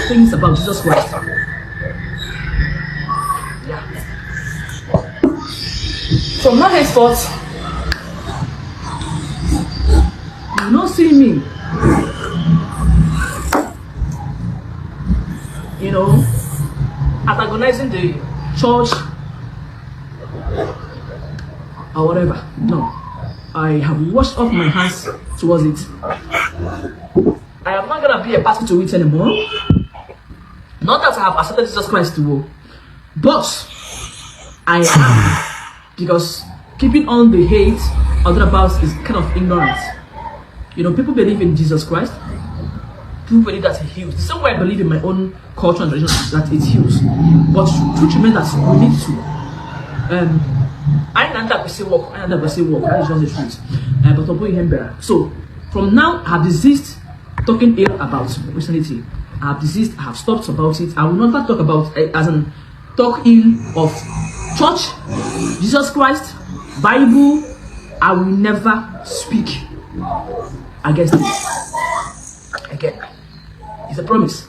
things about Jesus Christ. Yeah. From now henceforth, you will not see me, antagonizing the church or whatever. No. I have washed off my hands towards it. I am not gonna be a party to it anymore. Not that I have accepted Jesus Christ to, but I am, because keeping on the hate or thereabouts is kind of ignorance. People believe in Jesus Christ. People believe that he heals. The same way I believe in my own culture and tradition that it heals. But truth remains that we need to. I know that we say work. I know that we say work. That is just the truth. But I'm going better. So from now, I have desist talking ill about Christianity. I have desist. I have stopped about it. I will never talk about as in talk ill of church, Jesus Christ, Bible. I will never speak against it again. It's a promise.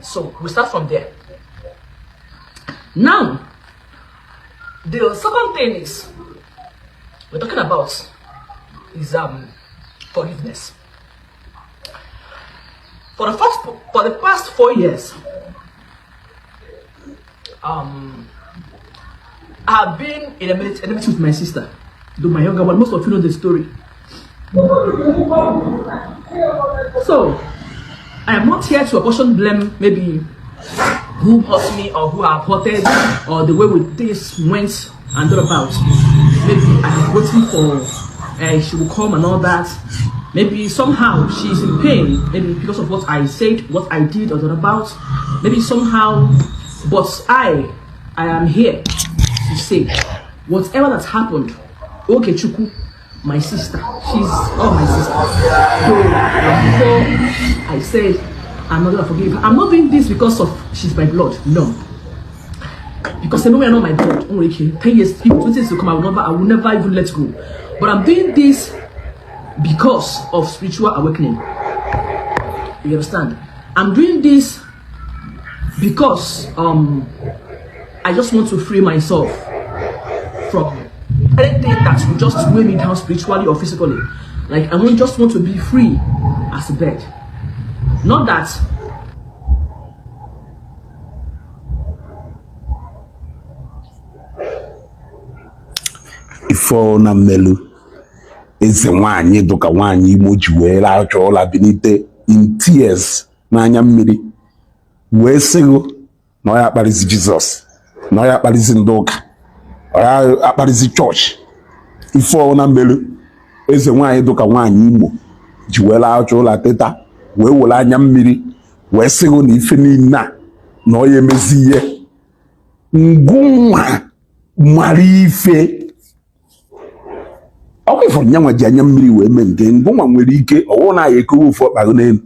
So we start from there. Now, the second thing is we're talking about is forgiveness. For the past 4 years, I have been in a meeting with my sister, though my younger one. Most of you know the story. So I am not here to apportion blame, maybe who hurt me or who I have hurted or the way with this went and all about. Maybe I am waiting for she will come and all that. Maybe somehow she's in pain, maybe because of what I said, what I did or about. Maybe somehow, but I am here to say whatever that's happened, Okechukwu, my sister, she's my sister. So before I said I'm not gonna forgive her, I'm not doing this because of she's my blood. No, because I know we are not my blood. Only 10 years, 20 years to come, I will never even let go. But I'm doing this because of spiritual awakening. You understand? I'm doing this because I just want to free myself from anything that will just weigh me down spiritually or physically. Like, I just want to be free as a bird. Not that ife na mmelu eze nwaanyị dụka nwaanyị Imo ji wee lachọ ụla bilite in tears n'anya mmiri wee sịgụ na ọ ya akparịzi Jizọs, na ọ ya akparịzi ndị ụka, ọ ya akparịzi chọọchị. Ife na mmelu eze nwaanyị dụka nwaanyị Imo ji wee lachọ ụla teta wee were anya mmiri wee sịgụ na ife niile a na ọ ya emezi ihe ngụnwa mara ife ọkwa ifuru nyanwa ji anya mmiri wee mee nke ngụnwa nwere ike ọwụrụ na ya ekowe ofu ọkpa n'elu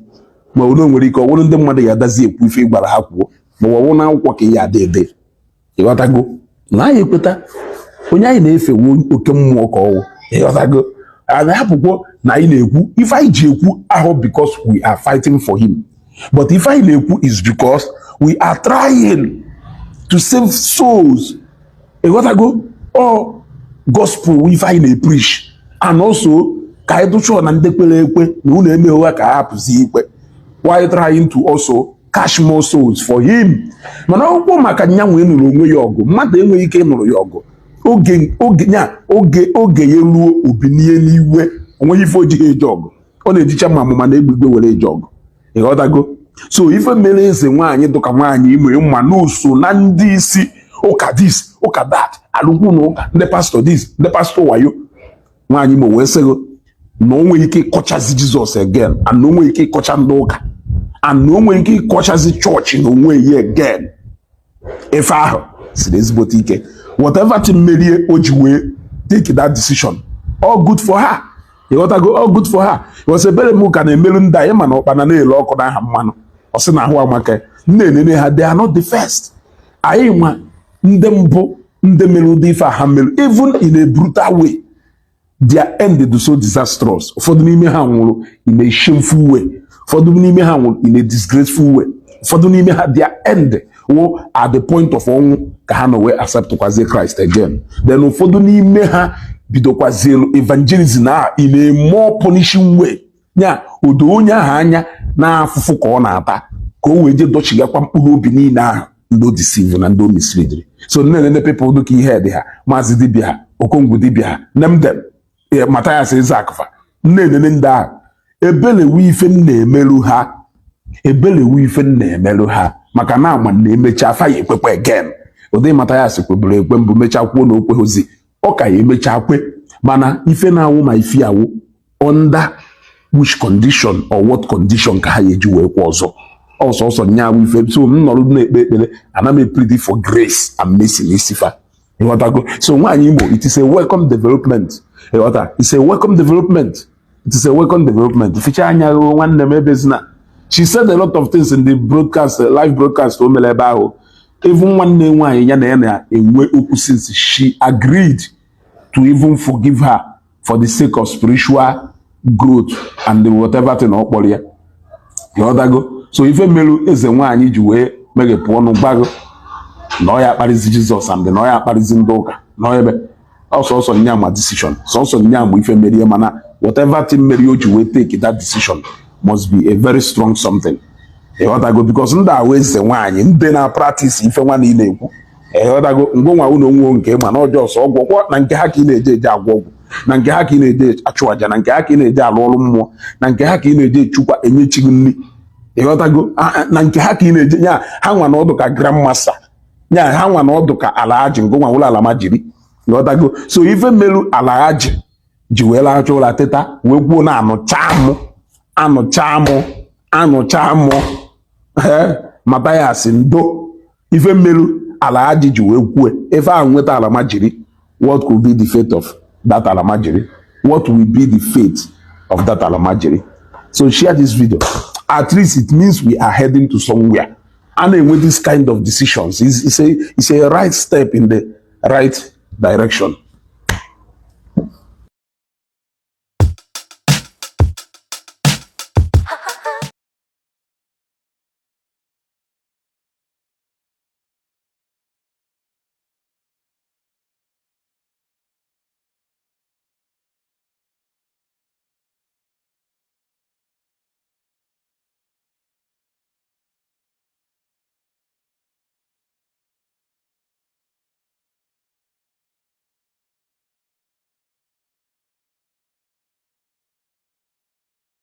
ma ọ nwere ike ọwụrụ ndị mmadụ ya adazi ekwu ife gwara ha kwuo ma ọwụ na akwụkwọ ka ya ada ede. Ịghọtago na anyị ekweta onye anyị na-efe oke mmụọ ka ọwụ. Ịghọtago anyị hapụkwo na anyị na-ekwu ife anyị ji ekwu ahụ because we are fighting for him, but ife anyị na-ekwu is because we are trying to save souls. Ịghọtago ọ gospel ife anyị na-epreach, and also ka anyị dụchọọ na ndị kwere ekwe na unu emeghe ka ha hapụzi ikwe, while trying to also catch more souls for him. Mana akwụkwọ maka nyanwa ịnụrụ onwe ya ọgụ, mmadụ enweghị ike ịnụrụ ya ọgụ. Oge ya ruo obinie n'iwe, onweghị ife ojighị eje ọgụ, ọ na-ejicha ma amụma na egbe igwe were eje ọgụ. Ịghọtago? So ife mere eze nwaanyị dụka nwaanyị Imo ma n'uso na ndị isi ụka this ụka that alụkwu na ụka ndị pastọ this ndị pastọ wayo, nwaanyị Imo wee sịgụ na o nwere ike ịkọchazi Jizọs again, and na o nwere ike ịkọcha ndị ụka, and na o nwere ike ịkọchazi chọọchị na onwe ya again. Ife ahụ siri ezigbote ike. Whatever thing merie o ji wee take that decision, all good for her. Ịghọtago? All good for her. Because ebere m ka na-emelu ndị anyị mana ụkpana na-ele ọkụ n'aha mmanụ ọ sị na ahụ amaka na-enene ha. They are not the first. Anyị ma ndị mbụ ndị mere ụdị ife a ha mere, even in a brutal way, their end is so disastrous. Ụfọdụ n'ime ha nwụrụ in a shameful way. Ụfọdụ n'ime ha nwụrụ in a disgraceful way. Ụfọdụ n'ime ha, their end wụ at the point of ọnwụ ka ha nọ wee accept kwazie Christ again. Then ụfọdụ n'ime ha bidokwazie evangelism a in a more punishing way, ya odo onye ahụ anya na afụfụ ka ọ na-ata, ka o wee jee dọchigakwa mkpụrụ obi niile ahụ ndị o deceive na ndị o mislead. So nne people dịka ihe dị ha, Maazị Dibịa ha, Okongwu Dibịa ha, name them, Mathias Ezeakụfa, nne enene ndị ahụ, ebelewu ife m na-emerụ ha, ebelewu ife m na-emerụ ha, maka na ama na-emecha afa ya ekwekwe again. Ụdị Mathias kweburu ekwe mbụ, mechaa kwuo na okweghịzi, ọ ka ya emechaa kwe. Mana ife na-awụ ma ife awụ, under which condition or what condition ka ha ya eji wee kwa ọzọ ọsọsọ nya awụ ife. So m nọrọ na-ekpe ekpere, ana m plead for grace and mercy n'isi fa. Ịghọtago? So nwaanyị Imo, it is a welcome development. Ịghọta? It's a welcome development, it is a welcome development. Fichaa anya nwanne m, ebezina. She said a lot of things in the broadcast, live broadcast o mere ebe ahụ. Even nwanne nwaanyị ya na ya na-enwe okwu since, she agreed to even forgive her for the sake of spiritual growth and the whatever thing ọ kpọrọ ya. Ịghọtago? So ife merụ eze nwaanyị ji wee meghepụ ọnụ gbago na ọ ya akparịzi Jizọs and na ọ ya akparịzi ndị ụka na ebe ọsọsọ nya ma decision, sọsọ nya ma ife merie. Mana whatever thing merie o ji wee take that decision must be a very strong something. Ịghọtago? Because ndị ahụ eze nwaanyị, ndị na-practice ife nwa na ị na-ekwu. Ịghọtago? Ngụnwa unu onwe nke ma na ọjọọ sọ ọgwụ ọgwọ na nke ha ka ị na-eje eje agwọ ọgwụ, na nke ha ka ị na-eje achụ àjà, na nke ha ka ị na-eje alụ ọrụ mmụọ, na nke ha ka ị na-eje echukwa enye chi gị nri. Ịghọtago? Na nke ha ka ị na-eje nya ha nwa na ọdụ ka grandmaster nya ha nwa na ọdụ ka ala haji, ngụnwa ụlọ ala ma jiri. Ịghọtago? So ife melu ala haji ji wee lacha ụla teta wee kwuo na anụcha mụ, anụcha mụ, anụcha mụ. Ee, Mathias ndo ife mmelu ala haji ji wee kwue ife ahụ nweta ala ma jiri. What could be the fate of that alamajiri? What will be the fate of that alamajiri? So share this video. At least it means we are heading to somewhere and with this kind of decisions, it's a right step in the right direction.